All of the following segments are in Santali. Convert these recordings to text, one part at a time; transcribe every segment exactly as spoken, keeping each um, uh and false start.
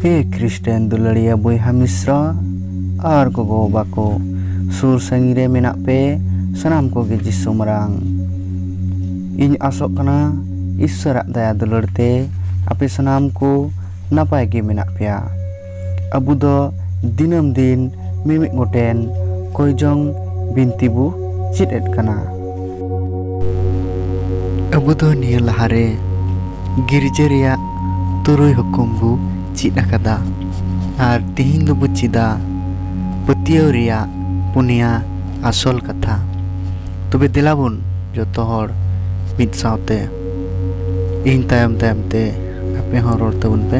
ᱦᱮ ᱠᱷᱨᱤᱥᱴᱟᱱ ᱫᱩᱞᱟᱹᱲᱤᱭᱟᱹ ᱵᱚᱭᱦᱟ ᱢᱤᱥᱨᱟ ᱟᱨ ᱜᱚᱜᱚ ᱵᱟᱵᱟ ᱠᱚ, ᱥᱩᱨ ᱥᱟᱺᱜᱤᱧ ᱨᱮ ᱢᱮᱱᱟᱜ ᱯᱮ ᱥᱟᱱᱟᱢ ᱠᱚᱜᱮ ᱡᱤᱥᱩ ᱢᱟᱨᱟᱝ᱾ ᱤᱧ ᱟᱥᱚᱜ ᱠᱟᱱᱟ ᱤᱥᱥᱚᱨᱟᱜ ᱫᱟᱭᱟ ᱫᱩᱞᱟᱹᱲ ᱛᱮ ᱟᱯᱮ ᱥᱟᱱᱟᱢ ᱠᱚ ᱱᱟᱯᱟᱭ ᱜᱮ ᱢᱮᱱᱟᱜ ᱯᱮᱭᱟ᱾ ᱟᱵᱚ ᱫᱚ ᱫᱤᱱᱟᱹᱢ ᱫᱤᱱ ᱢᱤᱢᱤᱫ ᱜᱚᱴᱮᱱ ᱠᱚᱭᱡᱚᱝ ᱵᱤᱱᱛᱤ ᱵᱚ ᱪᱮᱫ ᱮᱫ ᱠᱟᱱᱟ᱾ ᱟᱵᱚ ᱫᱚ ᱱᱤᱭᱟᱹ ᱞᱟᱦᱟᱨᱮ ᱜᱤᱨᱡᱟᱹ ᱨᱮᱭᱟᱜ ᱛᱩᱨᱩᱭ ᱦᱩᱠᱩᱢ ᱵᱚ ᱪᱮᱫ ᱟᱠᱟᱫᱟ ᱟᱨ ᱛᱤᱦᱤᱧ ᱫᱚᱵᱚ ᱪᱮᱫᱟ ᱯᱟᱹᱛᱭᱟᱹᱣ ᱨᱮᱭᱟᱜ ᱯᱩᱱᱭᱟ ᱟᱥᱚᱞ ᱠᱟᱛᱷᱟ᱾ ᱛᱚᱵᱮ ᱫᱮᱞᱟ ᱵᱚᱱ ᱡᱚᱛᱚ ᱦᱚᱲ ᱢᱤᱫ ᱥᱟᱶᱛᱮ ᱤᱧ ᱛᱟᱭᱚᱢ ᱛᱟᱭᱚᱢ ᱛᱮ ᱟᱯᱮ ᱦᱚᱸ ᱨᱚᱲ ᱛᱟᱵᱚᱱ ᱯᱮ᱾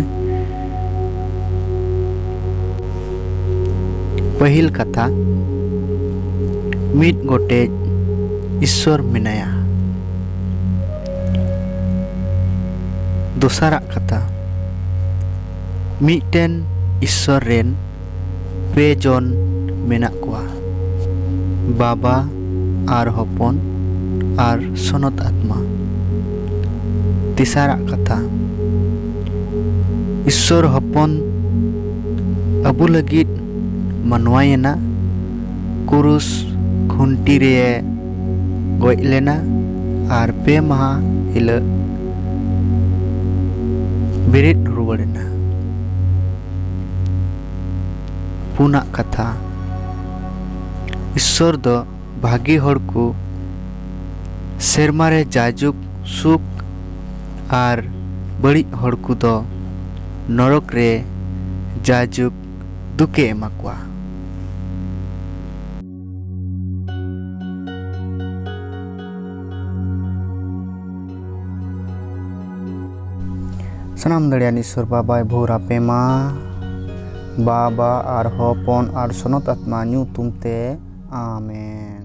ᱯᱟᱹᱦᱤᱞ ᱠᱟᱛᱷᱟ, ᱢᱤᱫ ᱜᱚᱴᱮᱡ ᱤᱥᱥᱚᱨ ᱢᱮᱱᱟᱭᱟ᱾ ᱫᱚᱥᱟᱨᱟᱜ ᱠᱟᱛᱷᱟ, ᱢᱤᱫᱴᱮᱱ ᱤᱥᱥᱚᱨ ᱨᱮᱱ ᱯᱮ ᱡᱚᱱ ᱢᱮᱱᱟᱜ ᱠᱚᱣᱟ, ᱵᱟᱵᱟ ᱟᱨ ᱦᱚᱯᱚᱱ ᱟᱨ ᱥᱚᱱᱚᱛ ᱟᱛᱢᱟ᱾ ᱛᱮᱥᱟᱨᱟᱜ ᱠᱟᱛᱷᱟ, ᱤᱥᱥᱚᱨ ᱦᱚᱯᱚᱱ ᱟᱵᱚ ᱞᱟᱹᱜᱤᱫ ᱢᱟᱱᱣᱟᱭᱮᱱᱟ, ᱠᱩᱨᱩᱥ ᱠᱷᱩᱱᱴᱤ ᱨᱮ ᱜᱚᱡ ᱞᱮᱱᱟ ᱟᱨ ᱯᱮ ᱢᱟᱦᱟ ᱦᱤᱞᱳᱜ ᱵᱮᱨᱮᱫ ᱨᱩᱣᱟᱹᱲᱮᱱᱟ᱾ ᱯᱩᱱᱟᱜ ᱠᱟᱛᱷᱟ, ᱤᱥᱥᱚᱨ ᱫᱚ ᱵᱷᱟᱜᱮ ᱦᱚᱲ ᱠᱚ ᱥᱮᱨᱢᱟ ᱨᱮ ᱡᱟᱭᱡᱩᱜᱽ ᱥᱩᱠ ᱟᱨ ᱵᱟᱹᱲᱤᱡ ᱦᱚᱲ ᱠᱚᱫᱚ ᱱᱚᱨᱚᱠ ᱨᱮ ᱡᱟᱭᱡᱩᱜᱽ ᱫᱩᱠᱮ ᱮᱢᱟ ᱠᱚᱣᱟ᱾ ᱥᱟᱱᱟᱢ ᱫᱟᱲᱮᱭᱟᱱ ᱤᱥᱥᱚᱨ ᱵᱟᱵᱟᱭ ᱵᱷᱳᱨ ᱟᱯᱮ ᱢᱟ, ᱵᱟᱵᱟ ᱟᱨ ᱦᱚᱯᱚᱱ ᱟᱨ ᱥᱚᱱᱚᱛ ᱟᱛᱢᱟ ᱧᱩᱛᱩᱢ ᱛᱮ, ᱟᱢᱮᱱ᱾